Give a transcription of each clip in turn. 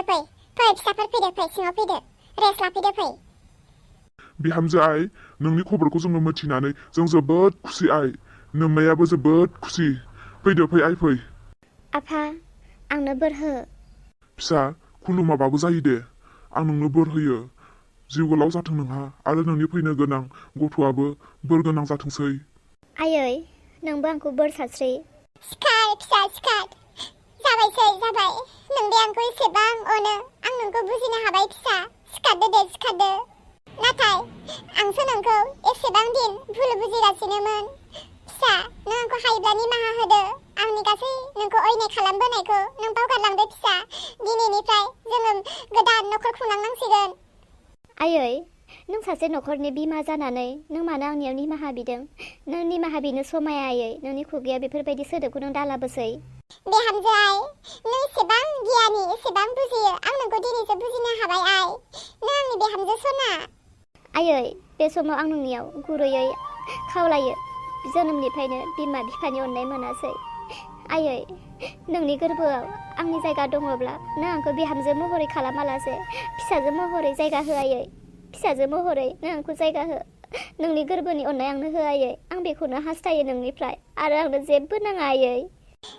फै फिसाफोर फैदो फै सिङाव फैदो रेस्ट लाफैदो फै। बिहामजो आइ नोंनि खबरखौ जोङो मिथिनानै जों जोबोद खुसि आइ नोम्मायाबो जोबोद खुसि फैदो फै आइ फै। आफा आंनो बोर हो। फिसा खुलुमाबाबो जायो दे आं नोंनो बोर होयो जिउ गोलाव जाथों नोंहा आरो नोंनि फैनो गोनां गथ'आबो बोर गोनां जाथोंसै। आयै नोंबो आंखौ बोर सारस्रि। सिखार फिसा सिखार जाबाय नोंदे आंखौ एसेबां अनो आं नोंखौ बुजिनो हाबाय फिसा सिखारदो दे सिखारदो। नाथाय आंसो नोंखौ एसेबां दिन भुल बुजिगासिनोमोन फिसा नों आंखौ हायोब्ला निमाहा होदो आंनि गासै नोंखौ अयनाय खालामबोनायखौ नों बावगारलांदो फिसा दिनैनिफ्राय जोङो गोदान नखर खुंलांनांसिगोन। आयै नों सासे नखरनि बिमा जानानै नों मानो आंनियाव निमाहा बिदों? नों निमाहा बिनो समाया आयै नोंनि खुगाया बेफोरबायदि सोदोबखौ नों दालाबोसै। बिहामजो आइ नों एसेबां गियानि एसेबां बुजियो आं नोंखौ दिनैसो बुजिनो हाबाय आइ नों आंनि बिहामजो सना। आयै बे समाव आं नोंनियाव गुरैयै खावलायो जोनोमनिफ्रायनो बिमा बिफानि अननाय मोनासै। आयै नोंनि गोरबोआव आंनि जायगा दङब्ला नों आंखौ बिहामजो महरै खालामालासे फिसाजो महरै जायगा हो आयै फिसाजो महरै नों आंखौ जायगा हो नोंनि गोरबोनि अननाय आंनो हो आयै आं बेखौनो हास्थायो नोंनिफ्राय आरो आंनो जेबो नाङा आयै।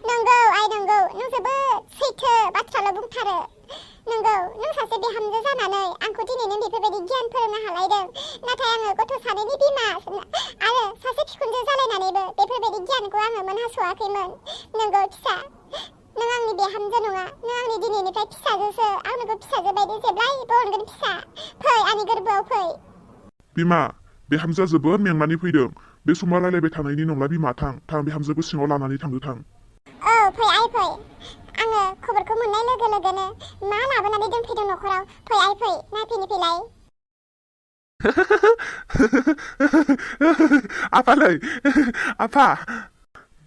नंगौ आइ नंगौ नों जोबोद सैथो बाथ्राल' बुंथारो नंगौ नों सासे बिहामजो जानानै आंखौ दिनै नों बेफोरबायदि गियान फोरोंनो हालायदों नाथाय आङो गथ' सानैनि बिमा आरो सासे बिखुनजो जालायनानैबो बेफोरबायदि गियानखौ आङो मोनहास'वाखैमोन। नंगौ फिसा नों आंनि बिहामजो नङा नों आंनि दिनैनिफ्राय फिसाजोसो आं नोंखौ फिसाजो बायदि जेब्लायबो अनगोन फिसा फै आंनि गोरबोआव फै। बिमा बिहामजोआ जोबोद मेंनानै फैदों बे समाव रायलायबाय थानायनि नंला बिमा थां बिहामजोखौ सिङाव लानानै थांदो थां। औ फै आइ फै आङो खबरखौ मोननाय लोगो लोगोनो मा लाबोनानै दोनफैदों नखराव फै आइ फै नायफैनो फैलाय। आफालै आफा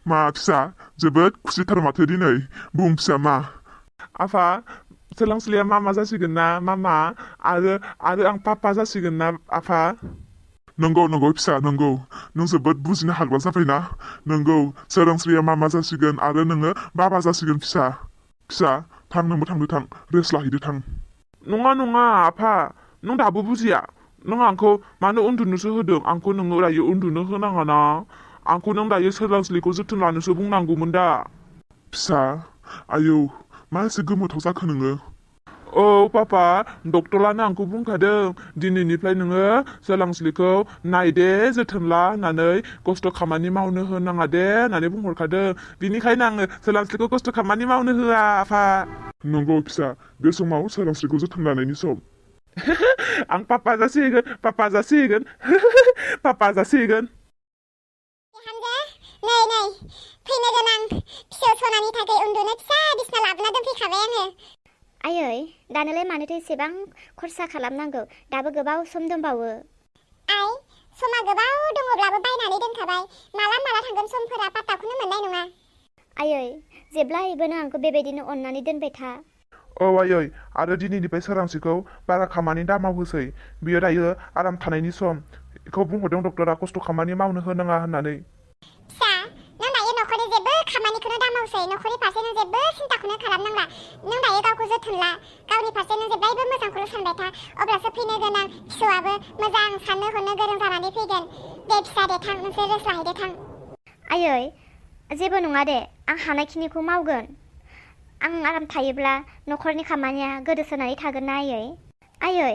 मा फिसा जोबोद खुसिथार माथो दिनै बुं फिसा मा? आफा सोलोंस्लिया मामा जासिगोन ना मामा आरो आं पापा जासिगोन ना आफा? नंगौ फिसा नंगौ नों जोबोद बुजिनो हाग्रा जाबायना नंगौ सोरांस्रिया मामा जासिगोन आरो नोङो बाबा जासिगोन फिसा थां नोंबो थांदो थां रेस्ट लाहैदो थां। नङा आफा नों दाबो बुजिया नों आंखौ मानो उन्दुनोसो होदों आंखौ नोङो दायो उन्दुनो होनाङा ना आंखौ नों दायो सोरांस्रिखौ जोथोन लानोसो बुंनांगौमोन दा। फिसा आयौ मा एसे गोमोथाव जाखो नोङो? औ पापा डक्टरानो आंखौ बुंखादों दिनैनिफ्राय नोङो सोरांस्रिखौ नायदे जोथोन ला होननानै खस्थ' खामानि मावनो होनाङा दे होननानै बुंहरखादों बिनिखायनो आङो सोरांस्रिखौ खस्थ' खामानि मावनो होआ आफा। नंगौ फिसा बे समाव सोरांस्रिखौ जोथोन लानायनि सम। आं पापा जासिगोन पापा जासिगोन बिहामजो नै फैनो गोनां फिसौ सनानि थाखाय उन्दुनो फिसा बिसना लाबोना दोनफैखाबाय आङो। आयै दानोलाय मानोथो एसेबां खरसा खालामनांगौ दाबो गोबाव सम दंबावो। आइ समा गोबाव दङब्लाबो बायनानै दोनखाबाय माला थांगोन समफोरा पात्ताखौनो मोननाय नङा। आयै जेब्लायबो नों आंखौ बेबायदिनो अननानै दोनबाय था। औ आयै आरो दिनैनिफ्राय सोरांस्रिखौ बारा खामानि दामावहोसै बियो दायो आराम थानायनि सम बेखौ बुंहरदों डक्टरा खस्थ' खामानि मावनो होनाङा होननानै। फिसा नों दायो नखरनि जेबो खामानिखौनो दामावसै नखरनि फारसे नों जेबो सिन्ताखौनो खालामनांला नों दायो गावखौ जोथोन ला गावनि फारसे नों जेब्लायबो मोजांखौल' सानबाय था अब्लासो फैनो गोनां फिसौआबो मोजां साननो हनो गोरों जानानै फैगोन। दे फिसा दे थां नोंसोर रेस्ट लाहैदो थां। आयै जेबो नङा दे आं हानायखिनिखौ मावगोन आं आराम थायोब्ला नखरनि खामानिया गोदोसोनानै थागोन ना आयै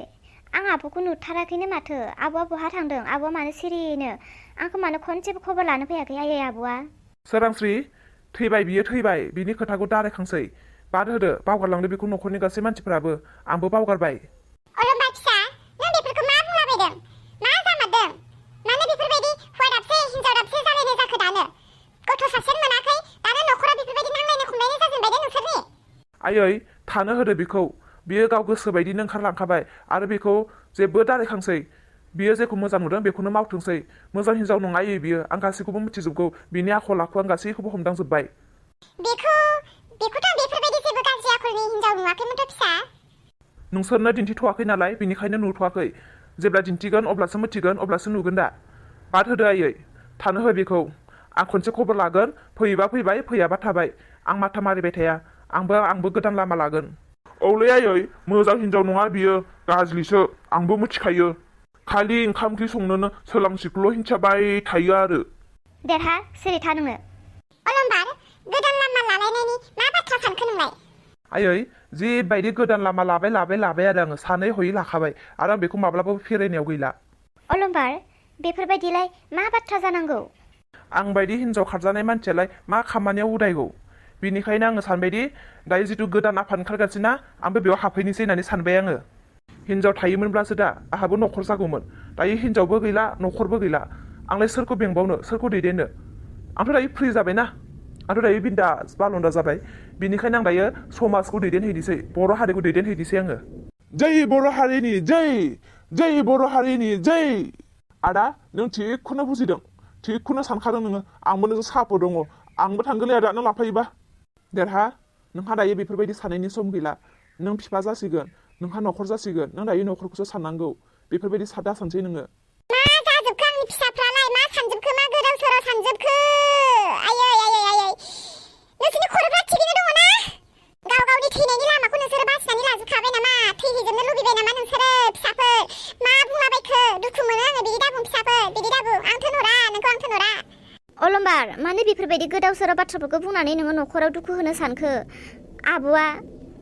आं आब'खौ नुथाराखैनो माथो आब'आ बहा थांदों आब'आ मानो सिरिनो आंखौ मानो खनसेबो खबर लानो फैयाखै आयै आब'आ? सोरांस्रि थैबाय बियो थैबाय बिनि खोथाखौ दारायखांसै बाद होदो बावगारलांदो बेखौ नखरनि गासै मानसिफोराबो आंबो बावगारबाय। अलंबार फिसा नों बेफोरखौ मा बुंलाबायदों मा जामारदों मानो बेफोरबायदि हौवा दाबसे हिनजाव दाबसे जालायनाय जाखो दानो गथ' सासेयानो मोनाखै दानो नखरा बेफोरबायदि नांलायनाय खमलायनाय जाजेनबाय दे नोंसोरनि। आयै थानो होदो बेखौ बियो गाव गोसो बायदिनो ओंखारलांखाबाय आरो बेखौ जेबो दारायखांसै बियो जेखौ मोजां नुदों बेखौनो मावथोंसै मोजां हिनजाव नङा इयो बियो आं गासैखौबो मिथिजोबगौ बिनि आखल आखु आं गासैखौबो हमदांजोब्बाय। बेखौथ' आं बेफोरबायदि जेबो गाज्रि आखलनि हिनजाव नुवाखैमोनथ' फिसा। नोंसोरनो दिन्थिथ'वाखै नालाय बेनिखायनो नुथ'वाखै जेब्ला दिन्थिगोन अब्लासो मिथिगोन अब्लासो नुगोन दा। बाद होदो आयै थानो हो बेखौ आं खनसे खबर लागोन फैयोबा फैबाय फैयाबा थाबाय आं माथा मारिबाय थाया आंबो गोदान लामा लागोन। औलै आयै मोजां हिनजाव नङा बियो गाज्रिसो आंबो मिथिखायो खालि ओंखाम ओंख्रि संनोनो सोलांसिखौल' हिंसाबाय थायो आरो देरहा सिरि था नोङो अलंबार गोदान लामा लालायनायनि मा बाथ्रा सानखो नोंलाय आयै जिबायदि गोदान लामा लाबाय आरो आङो सानै हयै लाखाबाय आरो आं बेखौ माब्लाबाबो फेरायनायाव गैला अलंबार बेफोरबायदिलाय मा बाथ्रा जानांगौ आं बायदि हिनजाव खारजानाय मानसियालाय मा खामानियाव उदायगौ बिनिखायनो आङो सानबायदि दायो जिथु गोदान आफाद ओंखारगासिनो आंबो बेयाव हाबफैनोसै होननानै सानबाय आङो हिनजाव थायोमोनब्लासो दा आंहाबो न'खर जागौमोन दायो हिनजावबो गैला न'खरबो गैला आंलाय सोरखौ बेंबावनो सोरखौ दैदेननो आंथ' दायो फ्रि जाबायना आंथ' दायो बिन्दास बालन्दा जाबाय बिनिखायनो आं दायो समाजखौ दैदेनहैनोसै बर' हारिखौ दैदेनहैनोसै आङो जै बर' हारिनि जै बर' हारिनि जै आदा नों थिगखौनो बुजिदों थिगखौनो सानखादों नोङो आंबो नोंजों सापर्ट दङ आंबो थांगोनलै आदा नों लाफायोबा देरहा नोंहा दायो बेफोरबायदि साननायनि सम गैला नों बिफा जासिगोन नोंहा न'खर जासिगोन नों दायो न'खरखौसो साननांगौ बेफोरबायदि दा सानसै नोङो मा जाजोबखो आंनि फिसाफ्रालाय मा सानजोबखो मा गोदाव सोराव सानजोबखो आयै नोंसोरनि खर'फ्रा थिगैनो दङ ना गाव गावनि थैनायनि लामाखौ नोंसोरो बासिनानै लाजोबखाबाय नामा थैहैजोबनो लुबैबाय नामा नोंसोरो फिसाफोर मा बुंलाबायखो दुखु मोनो आङो बिदि दाबुं फिसाफोर बिदि दाबुं आंथ' नरा नोंखौ आंथ' नरा अलंबार मानो बेफोरबायदि गोदाव सोराव बाथ्राफोरखौ बुंनानै नोङो न'खराव दुखु होनो सानखो आब'आ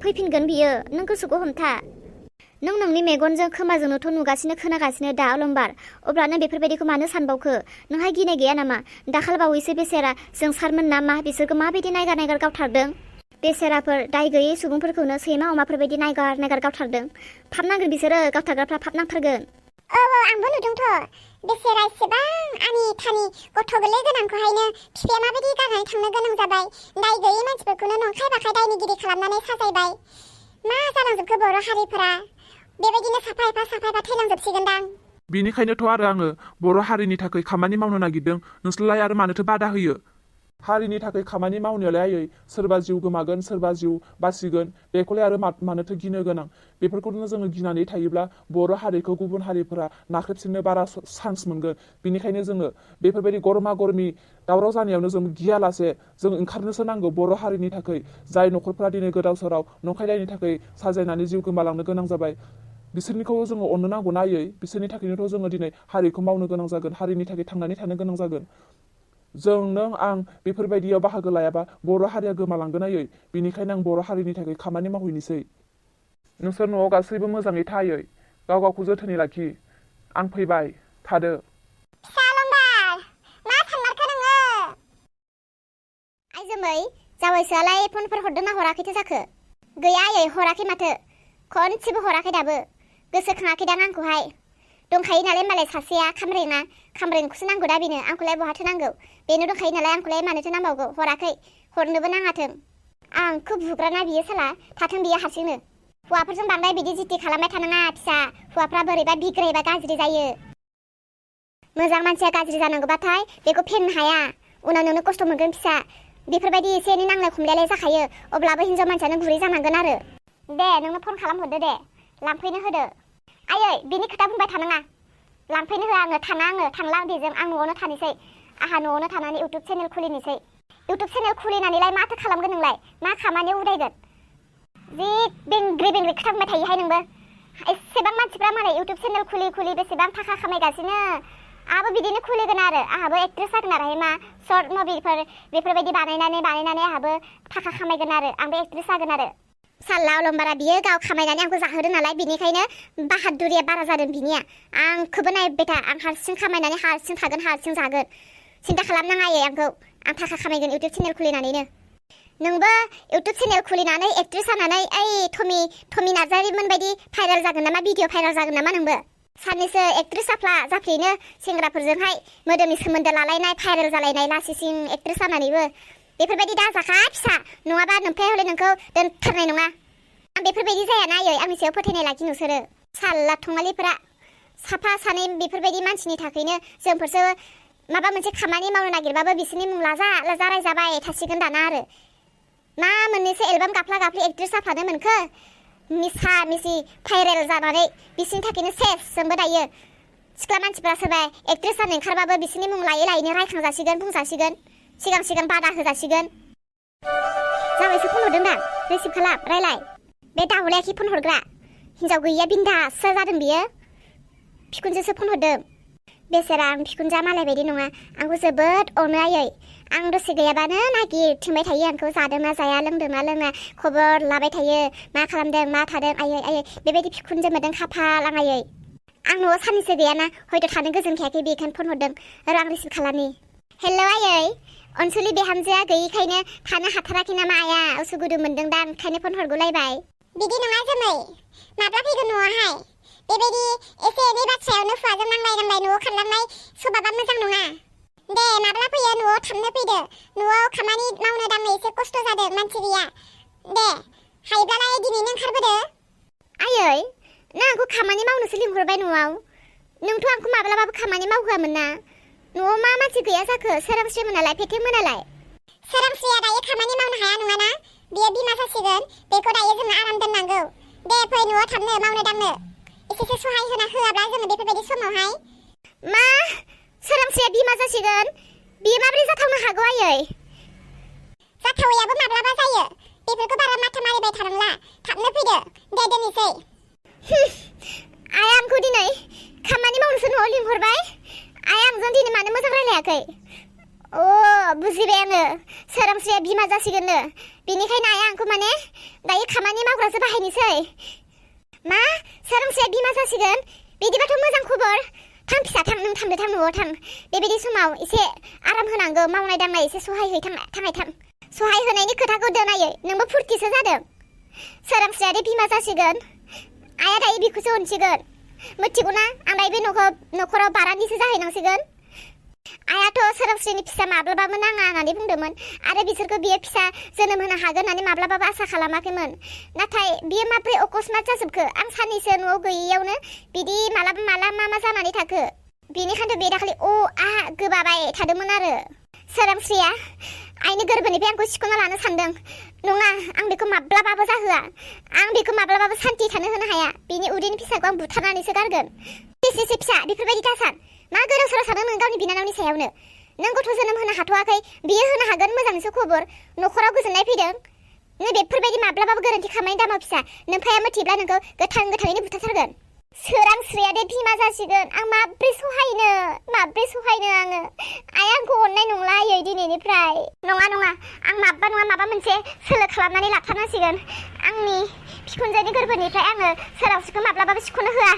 फैफिनगोन बियो नों गोसोखौ हमथा नों नोंनि मेगनजों खोमाजोंनोथ' नुगासिनो खोनागासिनो दा अलंबार अब्ला नों बेफोरबायदिखौ मानो सानबावखो नोंहा गिनाय गैया नामा दाखाल बावैसो बेसेरा जोंसारमोन ना मा बिसोरखौ माबायदि नायगार गावथारदों बेसेराफोर दाय गैयै सुबुंफोरखौनो सैमा अमाफोरबायदि नायगार गावथारदों फाबनांगोन बिसोरो गावथारग्राफ्रा फाबनांथारगोन औ आंबो नुदोंथ' बेसेरा एसेबां आनि थानि गथ' गोरलै गोनांखौहायनो बिफाया माबायदि गारनानै थांनो गोनां जाबाय दाय गैयै मानसिफोरखौनो नंखाय बाखाय दायनिगिरि खालामनानै साजायबाय मा जालांजोबखो बर' हारिफोरा बेबायदिनो साफा एफा थैलांजोबसिगोनदां बिनिखायनोथ' आरो आङो बर' हारिनि थाखाय खामानि मावनो नागिरदों नोंसोरलाय आरो मानोथो बादा होयो हारिनि थाखाय खामानि मावनायालाय आयै सोरबा जिउ गोमागोन सोरबा जिउ बासिगोन बेखौलाय आरो मानोथो गिनो गोनां बेफोरखौनो जोङो गिनानै थायोब्ला बर' हारिखौ गुबुन हारिफोरा नाख्रेबसिननो बारा चान्स मोनगोन बिनिखायनो जोङो बेफोरबायदि गरमा गरमि दावराव जानायावनो जों गियालासे जों ओंखारनोसो नांगौ बर' हारिनि थाखाय जाय न'खरफोरा दिनै गोदाव सोराव नंखायलायनि थाखाय साजायनानै जिउ गोमालांनो गोनां जाबाय बिसोरनिखौ जोङो अननो नांगौ नायै बिसोरनि थाखायनोथ' जोङो दिनै हारिखौ मावनो गोनां जागोन हारिनि थाखाय थांनानै थानो गोनां जागोन जों नों आं बेफोरबायदियाव बाहागो लायाबा बर' हारिया गोमालांगोन आयै बिनिखायनो आं बर' हारिनि थाखाय खामानि मावहैनोसै नोंसोर न'आव गासैबो मोजाङै थायै गाव गावखौ जोथोनै लाखि आं फैबाय थादो मा सानमारखो नोङो आइजोमै जावैसोआलाय फनफोर हरदोंना हराखैथो जाखो गैया आयै हराखै माथो खनसेबो हराखै दाबो गोसोखाङाखैदां आंखौहाय दंखायो नालाय मालाय सासेया खामरेंखौसो नांगौ दा बेनो आंखौलाय बहाथो नांगौ बेनो दंखायो नालाय आंखौलाय मानोथो नांबावगौ हराखै हरनोबो नाङाथों आंखौ बुग्राना बियो साला थाथों बियो हारसिंनो हौवाफोरजों बांद्राय बिदि जिति खालामबाय थानाङा फिसा हौवाफ्रा बोरैबा बिग्रायबा गाज्रि जायो मोजां मानसिया गाज्रि जानांगौबाथाय बेखौ फेन्नो हाया उनाव नोंनो खस्थ' मोनगोन फिसा बेफोरबायदि एसे एनै नांलाय खमलायलाय जाखायो अब्लाबो हिनजाव मानसियानो गुरै जानांगोन आरो दे नोंनो फन खालामहरदो दे लांफैनो होदो आयै बिनि खोथा बुंबाय थानाङा लांफैनो होआ आङो थांला बेजों आं न'आवनो थानोसै आंहा न'आवनो थानानै इउटुब चेनेल खुलिनोसै इउटुब चेनेल खुलिनानैलाय माथो खालामगोन नोंलाय मा खामानियाव उदायगोन जि बेंग्रे खोथा बुंबाय थायोहाय नोंबो एसेबां मानसिफ्रा मालाय इउटुब चेनेल खुलि बेसेबां थाखा खामायगासिनो आंहाबो बिदिनो खुलिगोन आरो आंहाबो एक्ट्रेस जागोन आरो मा सर्ट मुभिफोर बेफोरबायदि बानायनानै आंहाबो थाखा खामायगोन आरो आंबो एक्ट्रेस जागोन आरो साल्ला अलंबारा बियो गाव खामायनानै आंखौ जाहोदों नालाय बिनिखायनो बाहादुरिया बारा जादों बिनिया आंखौबो नायबाय था आं हारसिं खामायनानै हारसिं थागोन हारसिं जागोन सिन्था खालामनाङा आयै आं थाखा खामायगोन इउटुब चेनेल खुलिनानैनो नोंबो इउटुब चेनेल खुलिनानै एक्ट्रेस जानानै ओइ टमि नार्जारिमोन बायदि भाइरेल जागोन नामा भिडिअ भाइरेल जागोन नामा नोंबो साननैसो एक्ट्रेस जाफ्लेनो सेंग्राफोरजोंहाय मोदोमनि सोमोन्दो लालायनाय भाइरेल जालायनाय लासिसिं एक्ट्रेस जानानैबो बेफोरबायदि दाजाखा फिसा नङाबा नोमफाया हले नोंखौ दोनथारनाय नङा आं बेफोरबायदि जायाना आयै आंनि सायाव फोथायनाय लाखि नोंसोरो साल्ला थङालिफोरा साफा सानै बेफोरबायदि मानसिनि थाखायनो जोंफोरसो माबा मोनसे खामानि मावनो नागिरबाबो बिसोरनि मुं लाजा रायजाबाय थासिगोन दाना आरो मा मोननैसो एलबाम गाफ्ला एक्ट्रेस जाफ्लानो मोनखो मिसा मिसि भाइरेल जानानै बिसोरनि थाखायनो सेस जोंबो दायो सिख्ला मानसिफ्रा सोरबा एक्ट्रेस जानो ओंखारबाबो बिसोरनि मुं लायैनो रायखांजासिगोन बुंजासिगोन सिगां बादा होजासिगोन जाबायसो फन हरदों दा रिसिभ खालाम रायलाय बे दाउलायाखि फन हरग्रा हिन्जाव गैया बिन्दासो जादों बियो बिखुनजोसो फन हरदों बेसेरा आं बिखुनजोआ मालाय बायदि नङा आंखौ जोबोद अनो आयै आं दसे गैयाबानो नागिरथिंबाय थायो आंखौ जादोंना जाया लोंदोंना लोङा खबर लाबाय थायो मा खालामदों मा थादों आयै बेबायदि बिखुनजो मोनदों खाफाल आं आयै आं न'आव साननैसो गैयाना हयथ' थानो गोजोनखायाखै बेखायनो फन हरदों र' आं रिसिभ खालामनि हेलौ आयै अनसुलि बिहामजोआ गैयिखायनो थानो हाथाराखै नामा आया उसुगुदु मोनदोंदां ओंखायनो फन हरगुलायबाय बिदि नङा जोमै माब्ला फैगोन न'आवहाय बेबायदि एसे एनै बाथ्रायावनो हुवाजों नांलाय न'आव खारलांनाय सभाबा मोजां नङा दे माब्ला फैयो न'आव थाबनो फैदो न'आव खामानि मावनो दांनो एसे खस्थ' जादों मानसि गैया दे हायोब्लालाय दिनैनो ओंखारबोदो आयै नों आंखौ खामानि मावनोसो लिंहरबाय न'आव नोंथ' आंखौ माब्लाबाबो खामानि मावहोआमोन ना न'आव मा मानसि गैया जाखो सोरांस्रि मोनालाय फेथे मोनालाय सोरांस्रिया दायो खामानि मावनो हाया नङाना बियो बिमा जासिगोन बेखौ दायो जोङो आराम दोननांगौ दे फै न'आव थाबनो मावनो दांनो एसेसो सहाय होना होआब्ला जोङो बेफोरबायदि समावहाय मा सोरांस्रिया बिमा जासिगोन बियो माबोरै जाथावनो हागौ आयै जाथावैयाबो माब्लाबा जायो बेफोरखौ बारा माथा मारिबाय थानांला थाबनो फैदो दे दोननोसै आया आंखौ दिनै खामानि मावनोसो न'आव लिंहरबाय आया आंजों दिनै मानो मोजां रायलायाखै अ बुजिबाय आङो सोरांस्रिया बिमा जासिगोननो बेनिखायनो आया आंखौ माने दायो खामानि मावग्रासो बाहायनोसै मा सोरांस्रिया बिमा जासिगोन बिदिबाथ' मोजां खबर थां फिसा थां नों थांदो थां न'आव थां बेबायदि समाव एसे आराम होनांगौ मावनाय दांनाय एसे सहाय होयै थां सहाय होनायनि खोथाखौ दोनायै नोंबो फुरथिसो जादों सोरांस्रिया दे बिमा जासिगोन आया दायो बिखौसो अनसिगोन मिथिगौना आं दायो बे न'खराव बारान्दिसो जाहैनांसिगोन आयाथ' सोरांस्रिनि फिसा माब्लाबाबो नाङा होननानै बुंदोंमोन आरो बिसोरखौ बियो फिसा जोनोम होनो हागोन होननानै माब्लाबाबो आसा खालामाखैमोन नाथाय बियो माब्रै अकस्मात जाजोबखो आं साननैसो न'आव गैयैयावनो बिदि माला मा जानानै थाखो बेनिखायनो बे दाखालि गोबाबाय थादोंमोन आरो सोरांस्रिया आइनि गोरबोनिफ्राय आंखौ सिख'ना लानो सानदों नङा आं बेखौ माब्लाबाबो जाहोआ आं बेखौ माब्लाबाबो सान्थि थानो होनो हाया बिनि उदैनि फिसाखौ आं बुथारनानैसो गारगोन बेसेसो फिसा बेफोरबायदि दासान मा गोदाव सोराव सानदों नों गावनि बिनानावनि सायावनो नों गथ' जोनोम होनो हाथ'वाखै बियो होनो हागोन मोजांसो खबर न'खराव गोजोननाय फैदों नों बेफोरबायदि माब्लाबाबो गोरोन्थि खामानि दामाव फिसा नोमफाया मिथिब्ला नोंखौ गोथाङैनो बुथारथारगोन सोरांस्रिया दे बिमा जासिगोन आं माब्रै सहायनो आङो आया आंखौ अननाय नंला आयै दिनैनिफ्राय नङा आं माबा मोनसे सोलो खालामनानै लाथारनांसिगोन आंनि बिखुनजोनि गोरबोनिफ्राय आङो सोरांस्रिखौ माब्लाबाबो सिख'नो होआ